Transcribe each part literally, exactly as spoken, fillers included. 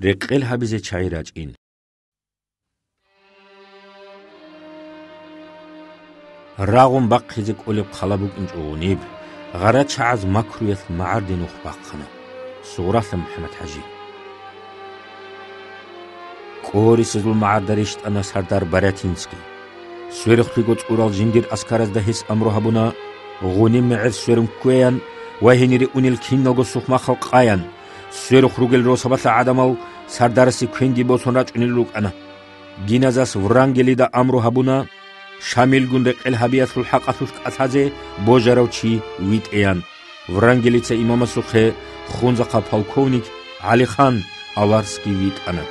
рекъел гьабизе чагӀи рачӀин. Рагъун бахъизе кӀолеб хъала букӀинчӀо гъуниб, гъарачагӀаз макруялъ магӀарде нух бахъана. Сугъралъа МухӀаммад-хӀажи. КӀорисезул магӀарда рещтӀана сардар Барятинский. Сверухълъиго цӀурал жиндир аскаразда гьес амру гьабуна, гъуниб мегӀер сверун кквеян ва гьенире унел киналго сухъмахъал къаян. Сверухъ ругел росабалъа гӀадамал сардарасе квенги босун рачӀунел рукӀана. Гиназас Врангелида амру гьабуна, Шамилгун рекъел гьабиялъул хӀакъалъулъ кӀалъазе божарав чи витӀеян. Врангелица имамасухъе хунзахъа полковник ГӀалихан Аварский витӀана.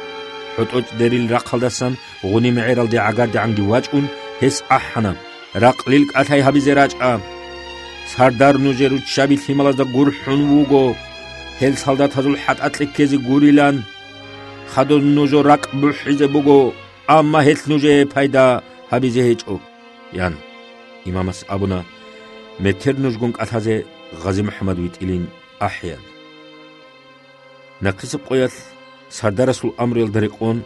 ХӀотӀочӀ дерил рахъалдасан гъуниб мегӀералде гӀагардегӀанги вачӀун, гьес ахӀана: «Ракълил кӀалъай гьабизе рачӀа! Сардар нужер руччаби лъималазда гурхӀун вуго, гьел солдатазул хӀатӀа кьеккезе гурилан. Хадур нужер ракӀ бухӀизе буго, амма гьелъ нужее пайда гьабизе гьечӀо», – ян. Имамас абуна: «Метер нужгун кӀалъазе ГъазимухӀаммад витӀилин ахӀеян». Нахъисеб къоялъ сардарасул амруялда рекъон,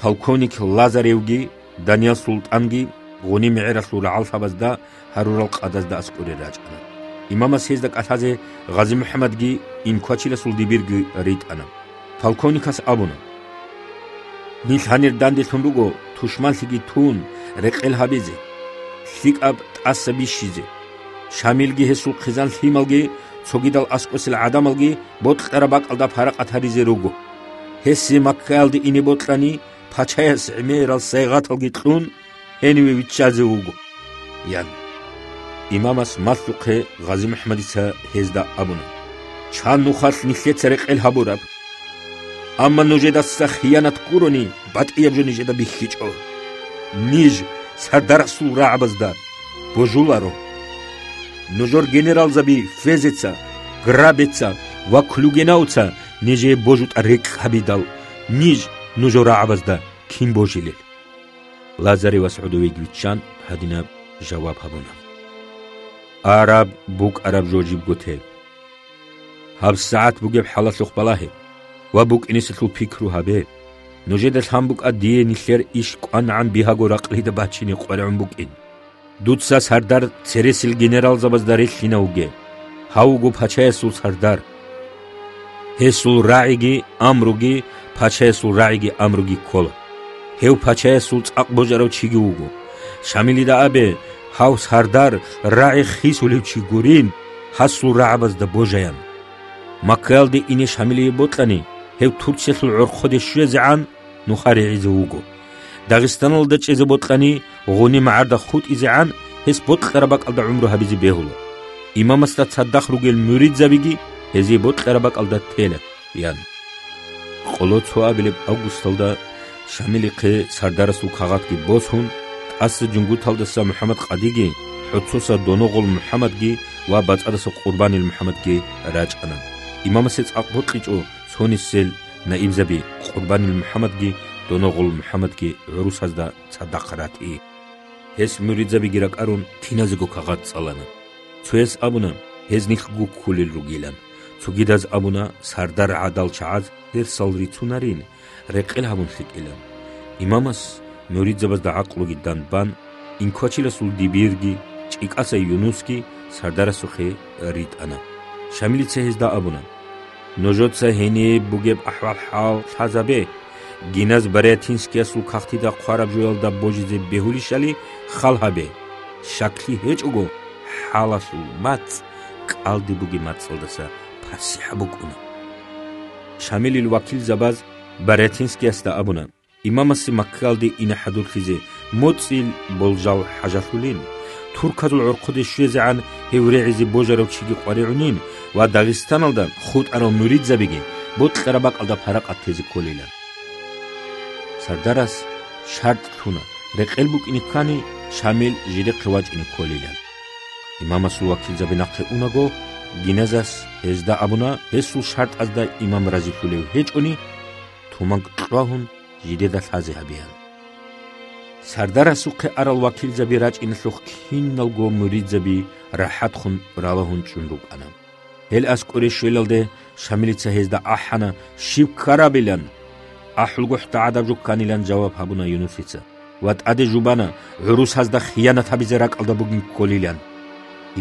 полковник Лазаревги Даниял Султанги гъуниб мегӀералъул рагӀаллъабазда гьарурал къадазда аскӀоре рачӀана. Имамас гьезда кӀалъазе ГъазимухӀаммадги Инквачиласул дибирги ритӀана. Полковникас абуна: «Нилъ гьанир данделъун руго тушманлъиги тун, рекъел гьабизе, лъикӀаб тӀаса бищизе. Шамилги гьесул хъизан лъималги цогидал аскӀосел гӀадамалги бокьараб бакӀалда паракъат гьаризе руго. Гьесие Маккаялде ине бокьани, пачаяс гӀемерал сайгъаталги кьун, гьениве виччазе вуго», – ян. Имамас малъухъе ГъазимухӀаммадица гьезда абуна: «Чан нухалъ нилъеца рекъел гьабураб? Амма нужедаса хиянат гурони, батӀияб жо нижеда бихьичӀо. Ниж сардарасул рагӀабазда божуларо. Нужер генералзаби Фезеца, Грабеца ва Клюгенауца нижее божутӀа рекь гьабидал, ниж нужер рагӀабазда кин божилел?» Лазаревас гӀодовеги виччан гьадинаб жаваб гьабуна: «Араб букӀараб жо жибго те. ГьабсагӀат бугеб хӀалалъухъ балагье ва букӀинеселъул пикру гьабе. Нужеда лъан букӀа дие нилъер иш кӀванагӀан бигьаго ракълида бачине къваригӀун букӀин. Дуца сардар цересел генералзабазда релълъинав вуге. Гьав вуго пачаясул сардар. Гьесул рагӀиги амруги пачаясул рагӀиги амруги ккола. Гьев пачаясул цӀакъ божарав чиги вуго. Шамилида абе, гьав сардар рагӀи хисулев чи гурин, гьасул рагӀабазда божаян. Маккаялде ине Шамилие бокьани, гьев Турциялъул гӀорхъоде щвезегӀан нуха регӀизе вуго. Дагъистаналда чӀезе бокьани, гъуниб магӀарда хутӀизегӀан гьес бокьараб бакӀалда гӀумру гьабизе бегьула. Имамасда цадахъ ругел муридзабиги гьезие бокьараб бакӀалда тела», – ян. Къоло цо абилеб августалда Шамилихъе сардарасул кагъатги босун, тӀаса Жунгуталдаса МухӀаммад-къадиги, ХӀоцоса Доногъол МухӀаммадги ва БацӀадаса Къурбанил МухӀаммадги рачӀана. Имамасе цӀакъ бокьичӀо цонисел наибзаби Къурбанил МухӀаммадги Доногъол МухӀаммадги гӀурусазда цадахъ ратӀи. Гьес муридзабиги ракӀарун, киназего кагъат цӀалана. Цояс абуна, гьез нилъ гуккулел ругилан. Цогидаз абуна, сардар гӀадал чагӀаз гьерсал рицунарин, рекъел гьабун лъикӀилан. Имамас, муридзабазда гӀакълуги данбан, Инквачиласул дибирги, ЧӀикӀаса Юнусги сардарасухъе ритӀана. Шамилица гьезда абуна: «Нужеца гьениб бугеб ахӀвал-хӀал лъазабе, гиназ Барятинскиясул кагътида хъвараб жоялда божизе бегьулищали хал гьабе. Щаклъи гьечӀого, хӀалалъул мацӀ кӀалдиб бугеб мацӀалдаса пасихӀаб букӀуна». Шамилил вакилзабаз Барятинскиясда абуна: «Имамасе Маккаялде ине хӀадурлъизе моцӀил болжал хӀажалъулин. Турказул гӀорхъоде щвезегӀан гьев регӀизе божарав чиги къваригӀунин ва Дагъистаналда хутӀарал муридзабиги бокьараб бакӀалда паракъат тезе кколилан». Сардарас шартӀ лъуна, рекъел букӀине ккани, Шамил жидехъе вачӀине кколилан. Имамасул вакилзаби нахъе унаго, гиназас гьезда абуна, гьесул шартӀазда имам разилъулев гьечӀони, туманг кьвагьун, жидеда лъазе гьабеян. Сардарасухъе арал вакилзаби рачӀиналъухъ киналго муридзаби рахӀатхун ралагьун чӀун рукӀана. Гьел аскӀоре щвелалде Шамилица гьезда ахӀана, щиб ккарабилан. АхӀулгохӀда гӀадаб жо кканилан жаваб гьабуна Юнусица ва тӀаде жубана гӀурусазда хиянат гьабизе ракӀалда бугин кколилан.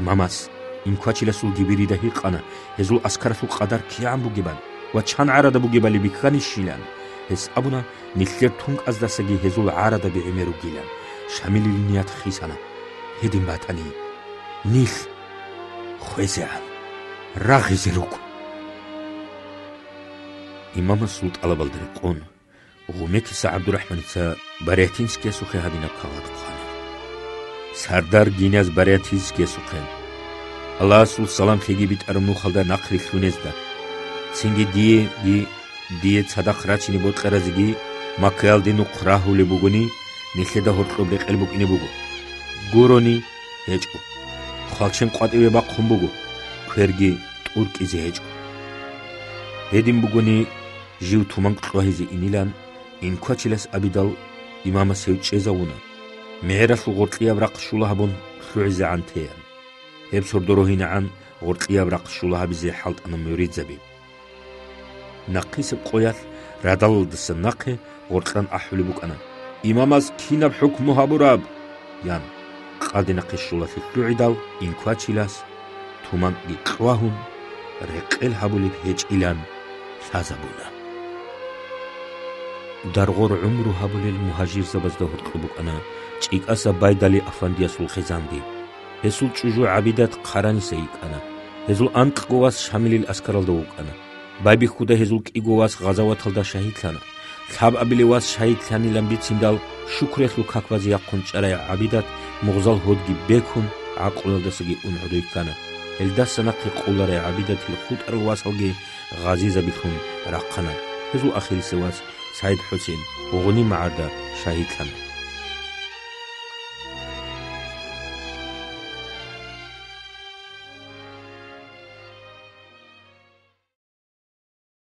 Имамас инквачиласул гибирида гьикъана гьезул аскаралъул къадар кигӀан бугебали ва чан гӀарада бугебали бихьанищилан. Гьес абуна, нилъер тункӀаздасаги гьезул гӀарадаби гӀемер ругилан, Шамилил ният хисана. Гьедин батани, нилъ хвезегӀан рагъизе руго. Имамасул тӀалабалда рекъон, Гъумекиса ГӀабдурахӀманица Барятинскиясухъе гьадинаб кагъат хъвана. Сардар гиназ Барятинскиясухъе, Аллагьасул салам лъеги битӀараб нухалда нахърилълъунезда. Цинги диеги, дие цадахъ рачине бокьаразеги Маккаялде нухъ рагьулеб бугони, нилъеда гьоркьоб рекъел букӀине буго. Гурони, гьечӀо. Хвалчен къватӀиве бахъун буго, кверги тӀуркӀизе гьечӀо. Гьедин бугони, жив туманкӀ кьвагьизе инилан, инквачилас абидал имамас гьев чӀезавуна, мегӀералъул гъоркьияб рахъ щула гьабун лъугӀизегӀан теян. Гьеб сордо рогьинегӀан гъоркьияб рахъ щула гьабизе хӀалтӀана муридзаби. Нахъисеб къоялъ радалалдаса нахъе гъоркьан ахӀулеб букӀана: «Имамас кинаб хӀукму гьабураб?» – ян. Къадинахъе щулалъе лъугӀидал, инквачилас туманкӀги кьвагьун, рекъел гьабулеб гьечӀилан лъазабуна. Даргъор гӀумру гьабулел мугьажирзабазда гьоркьоб букӀана ЧӀикӀаса Байдали афандиясул хъизанги. Гьесул чӀужу ГӀабидат хъараниса йикӀана. Гьезул анкьго вас Шамилил аскаралда вукӀана. Байбихьуда гьезул кӀиго вас гъазаваталда шагьидлъана. Лъабабилев вас шагьидлъанилан бициндал, шукруялъул как базе яхъун чӀарай ГӀабидат мугъзал гьодги бекун, гӀакълуялдасаги ун гӀодой ккана. Гьелдаса нахъе къуларай ГӀабидатил хутӀарал васалги гъазизабилъун рахъана. Гьезул ахирисев вас СагӀид-ХӀусен ГъунимагӀарда шагьидлъана.